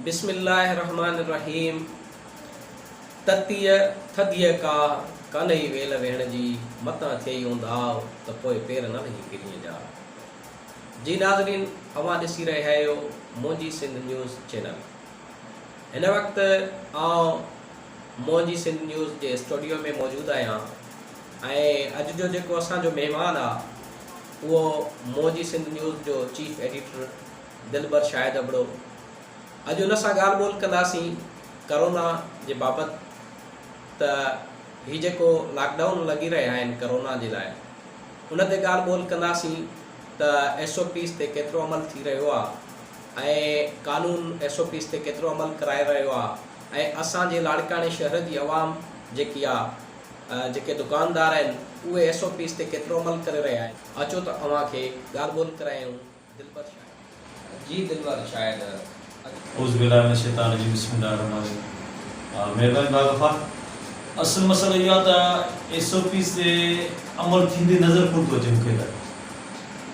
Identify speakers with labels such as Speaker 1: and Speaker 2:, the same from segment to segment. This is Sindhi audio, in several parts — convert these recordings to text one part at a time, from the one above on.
Speaker 1: بسم الله الرحمٰن الرحيم تتيء ٿڌيء ڪاهه، ڪانهئي ويل ويهڻ جي، متان ٿئي اونداهه، ته پوء پير نه لهين پرينء جا. جي ناظرين اوهان ڏسي رهيا آهيو منهنجي سنڌ نيوز چينل. هن وقت آئون منهنجي سنڌ نيوز جي اسٽوڊيو ۾ موجود آهيان ۽ اڄ جو جيڪو اسان جو مهمان آ اهو منهنجي سنڌ نيوز جو چيف ايڊيٽر دلبر شاهد ابڙو اڄ ان سان ڳالهه ٻولهه ڪنداسين ڪرونا جي بابت ته هي جيڪو لاڪ ڊائون لڳي رهيا آهن ڪرونا جي لاء ان تي ڳالهه ٻولهه ڪنداسين ته ايس او پيز تي ڪيترو عمل ٿي رهيو آهي ۽ قانون ايس او پيز تي ڪيترو عمل ڪرائي رهيو آهي ۽ اسان جي لاڙڪاڻي شهر جي عوام جيڪي آهي جيڪي دڪاندار آهن اهي ايس او پيز تي ڪيترو عمل ڪري رهيا آهن اچو ته اوهان کي ڳالهه ٻولهه ڪرايون دلبر شاهد. جي دلبر شاهد اچ.
Speaker 2: اعوذ بالله من الشيطان الرجيم بسم الله الرحمن الرحيم مهرباني ڀاء غفار اصل مسئلو اهو آهي ته ايس او پيز تي عمل ٿيندي نظر ڪونه ٿو اچي مونکي ته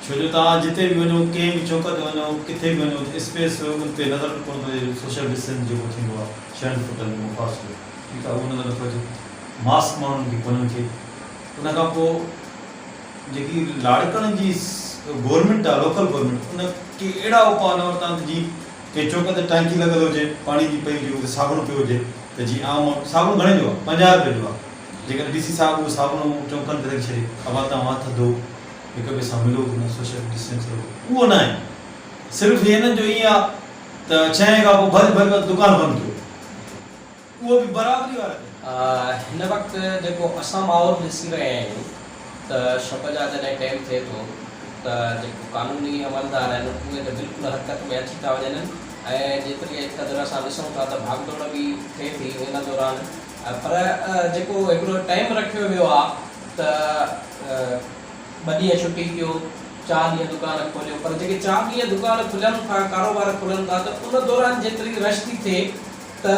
Speaker 2: ڇو جو توهان جتي به وڃو ڪنهن به چوڪ تي وڃو ڪٿي به وڃو ته اسپيس ان تي نظر ڪونه ٿو اچي سوشل ڊسٽنس جيڪو ٿيندو آهي ڇهن فوٽن جو مفاصلو ٺيڪ آهي اهو نظر نٿو اچي ماسڪ ماڻهن کي ڪونهن کي ان کان پوء جيڪي لاڙڪاڻي جي گورنمينٽ آ لوڪل گورنمينٽ ان ڪي اهڙا اپاء نه ورتا آهن ته جي ڪنهن چوڪ تي ٽانڪي لڳل هجي پاڻي جي پئي هجي اتي صابڻ پيو هجي ته جي عام ماڻهو صابڻ گهڻي جو آ 50 روپيه جو آ جيڪڏهن ڊي سي صاحب اهو صابڻ چونڪن تي رکي ڇڏي ابا توهان هٿ ڌو هڪ ٻئي سان ملو به نه سوشل ڊسٽنس رکو اهو نه آهي صرف هنن جو ائين آ ته ڇهين کان پوء ڀڄ ڀڄ دڪان بند ڪيو. اهو به برابري وارا ڪن.
Speaker 1: هن وقت جيڪو اسان ماحول ڏسي رهيا آهيون ته شب جا جڏهن ٽيم ٿئي ٿو ته جيڪو قانوني عملدار آهن اهي ته بلڪل حرڪت ۾ اچي ٿا وڃن ۽ جيتري قدر اسان ڏسون ٿا ته ڀاڳ ڊوڙ به ٿئي ٿي ان دوران پر جيڪو هڪڙو ٽيم رکيو ويو آهي ته ٻه ڏينهن ڇٽي ڪيو چار ڏينهن دڪان کوليو پر جيڪي چار ڏينهن دڪان کلن ٿا ڪاروبار کلن ٿا ته ان دوران جيتري رش ٿي ٿئي ته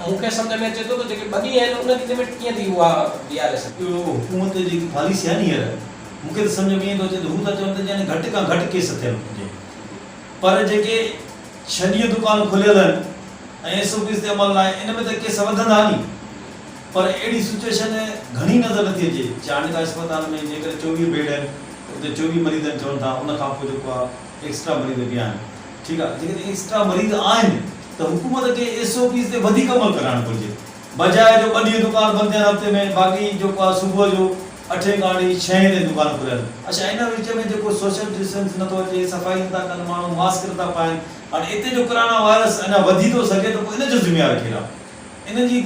Speaker 1: مون کي سمجهه ۾ اچي ٿو ته جيڪي ٻه ڏينهن آهن ان جي لمٽ ڪيئن ٿي اها بيهاري سگهجي.
Speaker 2: اهو حڪومت جي جيڪي پاليسي آهي نه هينئر مون کي ته سمجهه ۾ ائين ٿو اچي ته هو ٿا چون ته يعني گهٽ کان گهٽ ڪيس ٿين گهرجي پر جيڪي ڇهه ڏينهن دڪان کليل آهن ۽ ايس او پيز تي عمل ناهي ان ۾ ته ڪيس وڌندا ني پر اهڙي سچوئيشن گهڻي نظر نٿي اچي چانڊڪا اسپتال ۾ جيڪڏهن 24 بيڊ آهن ته اتي 24 مريض آهن چون ٿا ان کان پوء جيڪو آهي ايڪسٽرا مريض به آهن ٺيڪ آهي جيڪڏهن ايڪسٽرا مريض آهن ته حڪومت کي ايس او پيز تي وڌيڪ عمل ڪرائڻ گهرجي بجاء جو ٻه ڏينهن دڪان بند ٿين هفتي ۾ باقي جيڪو آهي صبح جو اٺين کان وٺي ڇهين تائين دڪان کليل اڇا ان وچ ۾ جيڪو سوشل ڊسٽنس نٿو اچي صفائي نٿا ڪن ماڻهو ماسڪ نٿا پائن هاڻي اتي جو ڪرانا وائرس اڃا وڌي ٿو سگهي ته پوء ان جو ذميوار ڪير آهي ان جي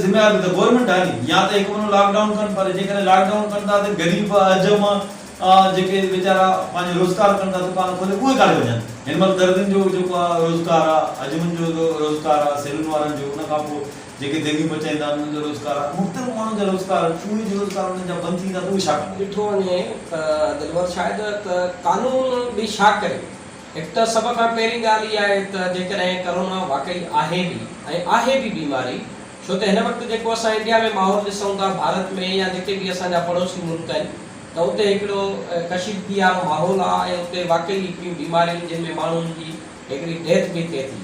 Speaker 2: ذميوار به ته گورنمينٽ آهي ني يا ته هڪ مهينو لاڪ ڊائون ڪن پر جيڪڏهن لاڪ ڊائون ڪن ٿا ته غريب حجم جيڪي ويچارا پنهنجو روزگار ڪن ٿا دڪان کولي اهي ڪاڏي وڃن هن مهل درزين جو جيڪو آهي روزگار آهي حجمن جو روزگار آهي سيلون وارن جو ان کان پوء جيڪي ديڳيون پچائيندا آهن انهن جو روزگار آهي مختلف ماڻهن جا روزگار آهن اهي جو روزگار انهن جا بند ٿي ويندا ته اهي ڇا ڪندا.
Speaker 1: ڏٺو وڃي ته دلبر شايد ته قانون به ڇا ڪري هڪ ته سڀ کان پهرين ڳالهه اها آهي ته جيڪڏهن ڪرونا واقعي آهي به ۽ آهي به بيماري ڇو ته هن وقت جيڪو اسان انڊيا ۾ ماحول ڏسون ٿا ڀارت ۾ يا جيڪي به اسان جا پڙوسي ملڪ آهن ته اتي هڪڙو ڪشيدگي وارو ماحول آهي ۽ اتي واقعي هڪڙيون بيماريون جن ۾ ماڻهن جي هڪڙي ڊيٿ به ٿئي ٿي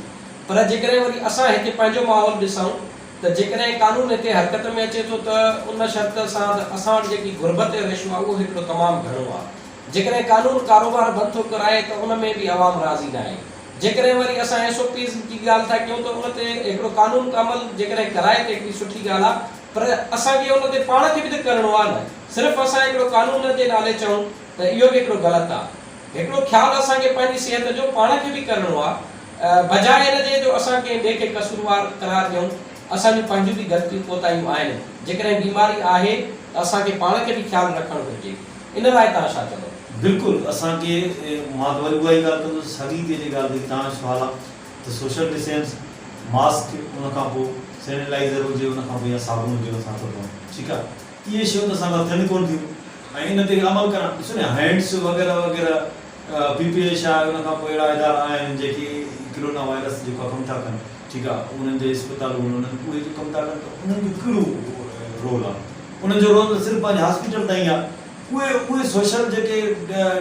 Speaker 1: پر جيڪڏهن وري اسان هتي پنهنجو ماحول ڏسون ته جيڪڏهن قانون هتي حرڪت ۾ اچي ٿو ته ان شرط سان ته اسان وٽ جيڪي غربت جو ريشو آهي اهو هڪڙو تمام گهڻو آهي جيڪڏهن قانون ڪاروبار بند ٿو ڪرائي ته ان ۾ به عوام راضي ناهي. جيڪڏهن وري اسان ايس او پيز جي ڳالهه ٿا ڪيون ته ان تي هڪڙو قانون ته عمل جيڪڏهن ڪرائي ته هڪڙي سٺي ڳالهه آهي پر اسان کي ان تي پاڻ کي به ته ڪرڻو آهي نه صرف اسان هڪڙو قانون جي نالي چئون ته اهو به هڪڙو غلط آهي. هڪڙو خيال اسان کي پنهنجي صحت جو پاڻ کي به ڪرڻو آهي بجاء ان جي جو اسان ڪنهن ٻئي کي قصوروار قرار ڏيون اسان جون پنهنجون به غلطيون ڪوتاهيون آهن جيڪڏهن بيماري آهي ته اسان کي پاڻ کي به خيال رکڻ گهرجي. ان لاء توهان ڇا چوندؤ؟
Speaker 2: بلڪل اسان کي مان ته وري اها ئي ڳالهه ڪندس ساڳي تي جي ڳالهه جيڪي توهان جو سوال آهي ته سوشل ڊسٽنس ماسڪ ان کان پوء سينيٽائيزر هجي ان کان پوء يا صابڻ هجي ان سان هٿ ڌوئڻ ٺيڪ آهي اهي شيون ته اسان کان ٿين ڪونه ٿيون ۽ ان تي عمل ڪرڻ ڏسو نه هينڊس وغيره وغيره پي پي ايش آهي ان کان پوء اهڙا ادارا آهن جيڪي ڪرونا وائرس جيڪو ڪم ٿا ڪن ٺيڪ آهي انهن جي اسپتالون انهن اهي جو ڪم ٿا ڪن ته انهن جو ڪهڙو رول آهي انهن جو رول ته صرف پنهنجي هاسپيٽل تائين آهي. اهي اهي سوشل جيڪي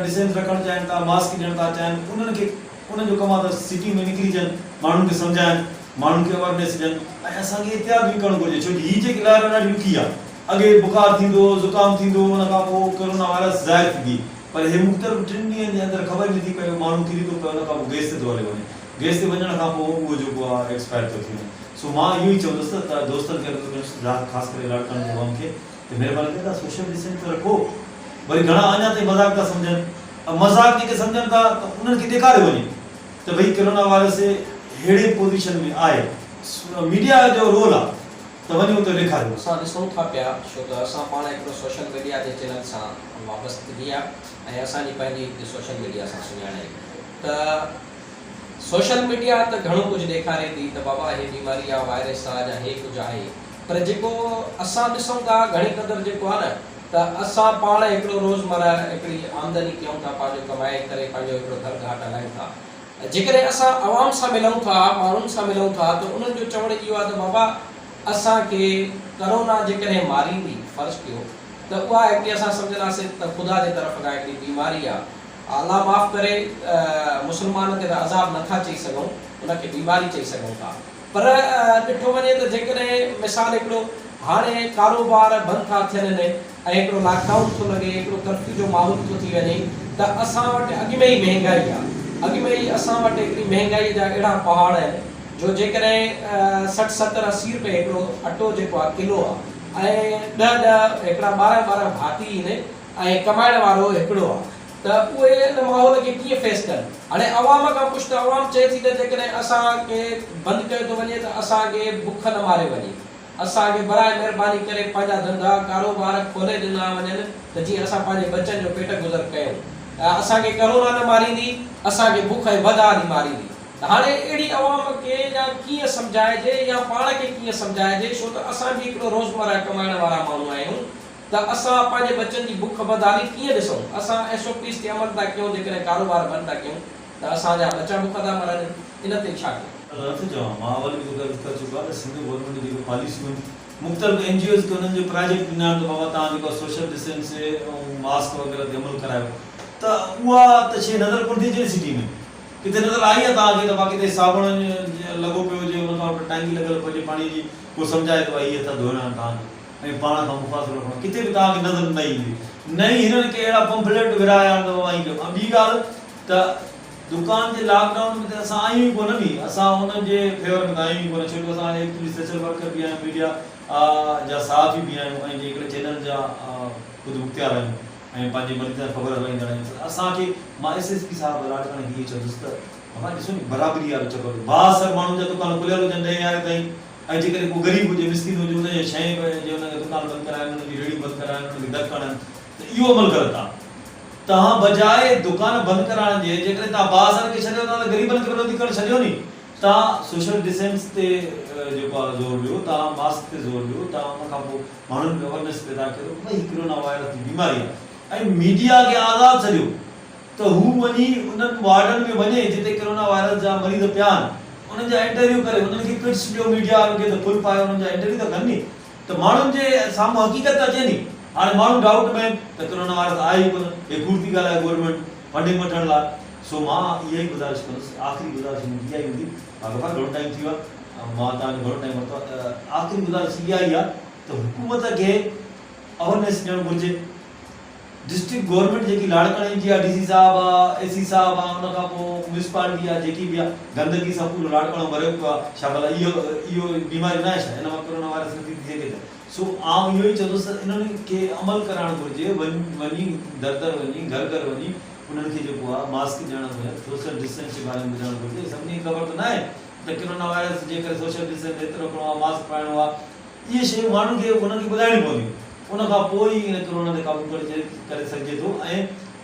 Speaker 2: ڊسٽنس رکڻ چاهين ٿا، ماسڪ ڏيڻ ٿا چاهين، انهن کي انهن جو ڪم آهي ته سٽي ۾ نڪري اچن، ماڻهن کي سمجهائن. ماڻهن کي اويرنيس ڏين ۽ اسان کي احتياط به ڪرڻ گهرجي ڇو جو هي جيڪي لهر آهي ڏاڍي ڏکي آهي اڳي بخار ٿيندو هو زڪام ٿيندو هو ان کان پوء ڪرونا وائرس ظاهر ٿيندي پر هي مختلف ٽن ڏينهن جي اندر خبر ئي نٿي پئي ماڻهو ڪري ٿو پئي ان کان پوء گئس تي ٿو هليو وڃي گئس تي وڃڻ کان پوء اهو جيڪو آهي ايڪسپائر ٿو ٿي وڃي سو مان اهو ئي چوندس ته دوستن کي عرض ڪندس خاص ڪري لاڙڪاڻي جي عوام کي ته مهرباني ڪري توهان سوشل ڊسٽنس ته رکو وري گهڻا اڃا تائين مذاق ٿا سمجهن مذاق جيڪي سمجهن ٿا ته انهن کي ڏيکاريو وڃي ته ڀئي ڪرونا وائرس ههڙي پوزيشن ۾ آهي ميڊيا جو رول آهي ته وڃي اتي ڏيکاريو.
Speaker 1: اسان ڏسون ٿا پيا ڇو ته اسان پاڻ هڪڙو سوشل ميڊيا جي چينل سان وابستگي آ ۽ اسان جي پنهنجي هڪڙي سوشل ميڊيا سان سڃاڻ آهي ته سوشل ميڊيا ته گهڻو ڪجهه ڏيکاري ٿي ته بابا هي بيماري آ وائرس آ يا هي ڪجهه آهي پر جيڪو اسان ڏسون ٿا گهڻي قدر جيڪو آ نه ته اسان پاڻ هڪڙو روزمره هڪڙي آمدني ڪيون ٿا پنهنجو ڪمائي ڪري پنهنجو هڪڙو گهر گهاٽ هلايون ٿا جيڪڏهن اسان عوام سان ملون ٿا ماڻهن سان ملون ٿا ته انهن جو چوڻ اهو آهي ته بابا اسان کي ڪرونا جيڪڏهن ماريندي فرض ڪيو ته اها هڪڙي اسان سمجهنداسين ته خدا جي طرف کان هڪڙي بيماري آهي الله معاف ڪري مسلمان کي ته عذاب نٿا چئي سگهون ان کي بيماري چئي سگهون ٿا پر ڏٺو وڃي ته جيڪڏهن مثال هڪڙو هاڻي ڪاروبار بند ٿا ٿين ۽ هڪڙو لاڪ ڊائون ٿو لڳي هڪڙو ڪرفيو جو ماحول ٿو ٿي وڃي ته اسان وٽ اڳ ۾ ئي مهنگائي آ اڳ ۾ ئي اسان وٽ هڪڙي مهنگائي جا اهڙا پهاڙ آهن جو جيڪڏهن 60 70 80 روپيه هڪڙو اٽو جيڪو آ ڪلو آ ۽ ڏهه ڏهه هڪڙا ٻارهن ٻارهن ڀاتي آهن ۽ ڪمائڻ وارو هڪڙو آ ته اهي ان ماحول کي ڪيئن فيس ڪن. هاڻي عوام کان پڇ ته عوام چئي ٿي ته جيڪڏهن اسان کي بند ڪيو ٿو وڃي ته اسان کي بک نه ماري وڃي. اسان کي براء مهرباني ڪري پنهنجا ڌنڌا، ڪاروبار کولي ڏنا وڃن ته جيئن اسان پنهنجي ٻچن جو پيٽ گذر ڪيون. اسان کي ڪرونا نه ماريندي، اسان کي بک ۽ بدحالي ماريندي. ته هاڻي اهڙي عوام کي يا ڪيئن سمجهائجي يا پاڻ کي ڪيئن سمجهائجي ڇو ته اسان به هڪڙو روزمره ڪمائڻ وارا ماڻهو آهيون. ته اسان پنهنجي ٻچن جي بک بدحالي ڪيئن ڏسون؟ اسان ايس او پيز تي عمل ٿا ڪيون، جيڪڏهن ڪاروبار بند ٿا ڪيون ته اسان جا ٻچا بک ٿا مرن، ان تي ڇا ڪيون؟
Speaker 2: نه ٿو چوان، مان اول به توکي عرض ڪري چڪو آهيان ته سنڌ گورنمينٽ جون جيڪي پاليسيون آهن، مختلف اين جي اوز کي انهن جو پراجيڪٽ ڏنا آهن ته بابا توهان جيڪو آهي سوشل ڊسٽنس ۽ ماسڪ وغيره تي عمل ڪرايو ته اها ته شيء نظر ڪونه ٿي اچي نه سٽي ۾ ڪٿي نظر آئي آهي توهان کي ته ڀا ڪٿي صابڻ لڳو پيو هجي ان کان وٽ ٽانڪي لڳل پئي هجي پاڻي جي ڪو سمجهائي ته ڀائي هي هٿ ڌوئڻا آهن توهان کي. ۽ پاڻ کان مفاصلو رکڻو ڪٿي به توهان کي نظر نه ايندي نه ئي هنن ڪي اهڙا پمفليٽ ورهايا آهن ته بابا ائين ڪيو ۽ ٻي ڳالهه ته دڪان جي لاڪ ڊائون ۾ ته اسان آهيون ئي ڪونه ني اسان انهن جي فيور ۾ ته آهيون ئي ڪونه ڇو جو اسان ايڪچولي سوشل ورڪر به آهيون ميڊيا جا صحافي به آهيون ۽ هڪڙي چينل جا خود مختيار آهيون ۽ پنهنجي مرضي سان خبر هلائيندڙ آهيون ته اسان کي مان ايس ايس پي صاحب لاڙڪاڻي کي اهو چوندس ته بابا ڏسو ني برابري وارو چڪر بااثر ماڻهن جا دڪان کليل هجن ڏهين يارهين تائين ۽ جيڪڏهن ڪو غريب هجي، مسڪين هجي، ان جي شيء به جي ان کي دڪان بند ڪرائن، ان جي ريڙهي بند ڪرائن، ان کي ڌڪ هڻن ته اهو عمل غلط آهي. توهان بجاء دڪان بند ڪرائڻ جي جيڪڏهن توهان بااثر کي ڇڏيو ٿا ته غريبن کي به نٿي ڪرڻ ڇڏيو ني. توهان سوشل ڊسٽنس تي جيڪو آهي زور ڏيو، توهان ماسڪ تي زور ڏيو، توهان ان کان پوء ماڻهن ۾ اويرنيس پيدا ڪريو ته ڀئي هي ڪرونا وائرس جي بيماري آهي ۽ ميڊيا کي آزاد ڇڏيو. ته هو وڃي انهن وارڊن ۾ وڃي جتي ڪرونا وائرس جا مريض پيا آهن انهن جا انٽرويو ڪري انهن کي ڪٽس ڏيو ميڊيا وارن کي ته فل پايو انهن جا انٽرويو ته ڪن ني ته ماڻهن جي سامهون حقيقت ته اچي ني هاڻي ماڻهو ڊائوٽ ۾ آهن ته ڪرونا وائرس آهي ئي ڪونه هي ڪوڙ ٿي ڳالهائي گورنمينٽ فنڊنگ وٺڻ لاء سو مان اها ئي گذارش ڪندس آخري گذارش منهنجي اها ئي هوندي غفار گهڻو ٽائيم ٿي ويو آهي مان توهان جو گهڻو ٽائيم ورتو آهي ته آخري گذارش اها ئي آهي ته حڪومت کي اويرنيس ڏيڻ گهرجي ڊسٽرڪٽ گورنمينٽ جيڪي لاڙڪاڻي جي آ ڊي سي صاحب آ اي سي صاحب آ ان کان پو ميونسپالٽي آ جيڪي به آ گندگي سان پورو لاڙڪاڻو ڀريو پيو آ ڇا ڀلا اهو اهو بيماري ناهي ڇا ان مان ڪرونا وائرس نٿي ٿي سگهي ته سو آئون اهو ئي چوندس ته انهن کي عمل ڪرائڻ گهرجي وڃ وڃي در در وڃي گهر گهر وڃي انهن کي جيڪو آ ماسڪ ڏيڻ گهرجي سوشل ڊسٽنس جي باري ۾ ٻڌائڻ گهرجي سڀني کي خبر ته ناهي ته ڪرونا وائرس جي ڪري سوشل ڊسٽنس ايترو رکڻو آ ماسڪ پائڻو آ اهي شيون ماڻهن کي انهن کي ٻڌائڻيون پونديون ان کان پوء ئي ان ڪرونا تي قابو ڪري ڪري سگهجي ٿو ۽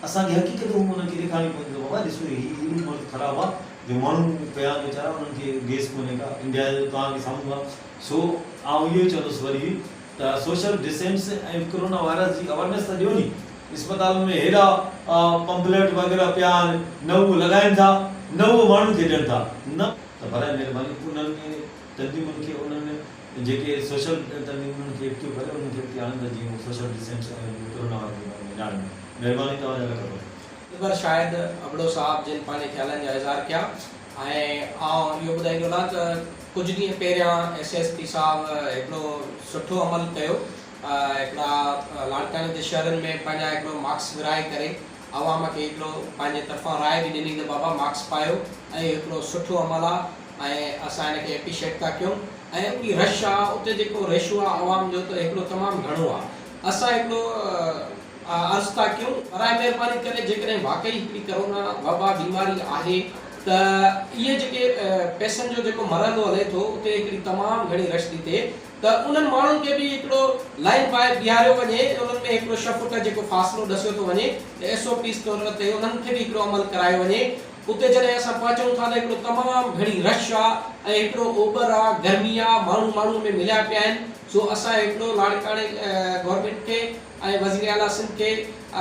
Speaker 2: اسان کي حقيقتون به انهن کي ڏيکارڻيون پونديون ته بابا ڏسو هي ايڏو مرض خراب آهي جو ماڻهو پيا آهن ويچارا انهن کي گئس ڪونهي ڪا انڊيا جو توهان کي سامهون آهي سو آئون اهو ئي چوندس وري به ته سوشل ڊسٽنس ۽ ڪرونا وائرس جي اويرنيس ته ڏيو ني اسپتالن ۾ هيڏا پمفليٽ وغيره پيا آهن نه اهو لڳائين ٿا نه اهو ماڻهن کي ڏين ٿا نه ته برائي مهرباني انهن تنظيمن کي انهن جيڪي سوشل تنظيمن انهن کي ايڪٽو ڪري انهن کي اڳتي آڻين ته جيئن هو سوشل ڊسٽنس ۽ ڪرونا وائرس جي باري ۾ ڄاڻين. مهرباني توهان جا لک ٿورا.
Speaker 1: دلبر شاهد ابڙو صاحب جن پنهنجي خيالن جا اظهار ڪيا. ۽ آئون اهو ٻڌائيندو هلان ته ڪجهه ڏينهن پهريان ايس ايس پي صاحب هڪڙو سٺو عمل ڪيو هڪڙا لاڙڪاڻي جي شهرن ۾ پنهنجا هڪڙو ماڪس ورهائي ڪري عوام کي هڪڙو پنهنجي طرفان راء به ڏني ته بابا ماڪس پايو ۽ هڪڙو سٺو عمل آ ۽ اسان هن کي اپريشيٽ ٿا ڪيون ۽ اهي رش آ اتي جيڪو ريشو آ عوام جو ته هڪڙو تمام گهڻو آ اسان هڪڙو عرض ٿا ڪيون براء مهرباني ڪري جيڪڏهن واقعي هڪڙي ڪرونا وبا بيماري آهي ته اهي جيڪي پئسن جو جيڪو مرحلو هلي ٿو اتي هڪڙي تمام گهڻي رش ٿي ٿئي ته انهن ماڻهن کي به هڪڙو لائين پائي بيهاريو وڃي انهن ۾ هڪڙو ڇهه فوٽ جيڪو فاصلو ڏسيو ٿو وڃي ته ايس او پيز طور تي انهن کي به هڪڙو عمل ڪرايو وڃي اتي جڏهن اسان پهچون ٿا ته هڪڙو تمام گهڻي رش آ ۽ هڪڙو اوٻر آ گرمي آ ماڻهو ماڻهو ۾ مليا پيا آهن سو اسان هڪڙو لاڙڪاڻي گورنمينٽ کي ۽ وزير اعليٰ سنڌ کي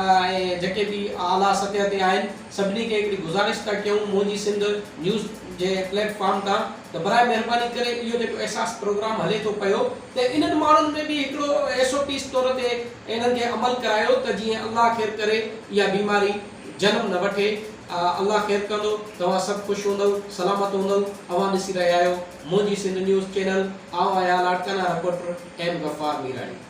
Speaker 1: ۽ جيڪي به اعليٰ سطح تي آهن سڀني کي هڪڙي گذارش ٿا ڪيون منهنجي سنڌ نيوز جي پليٽ فارم تان ته براء مهرباني ڪري اهو جيڪو احساس پروگرام هلي ٿو پيو ته انهن ماڻهن ۾ به هڪڙو ايس او پيز طور تي انهن کي عمل ڪرايو ته جيئن الله خير ڪري اها بيماري جنم نه وٺي الله خير ڪندو توهان سڀ خوش هوندؤ سلامت هوندؤ اوهان ڏسي رهيا آهيو منهنجي سنڌ نيوز چينل آئون آهيان لاڙڪاڻا رپورٽر ايم غفار ميراڻي.